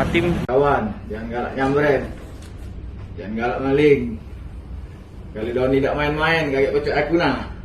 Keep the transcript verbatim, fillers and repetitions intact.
Tim. Kawan, jangan galak nyambreng. Jangan galak maling. Kaledoni dak main-main, kagek pecah aku nah.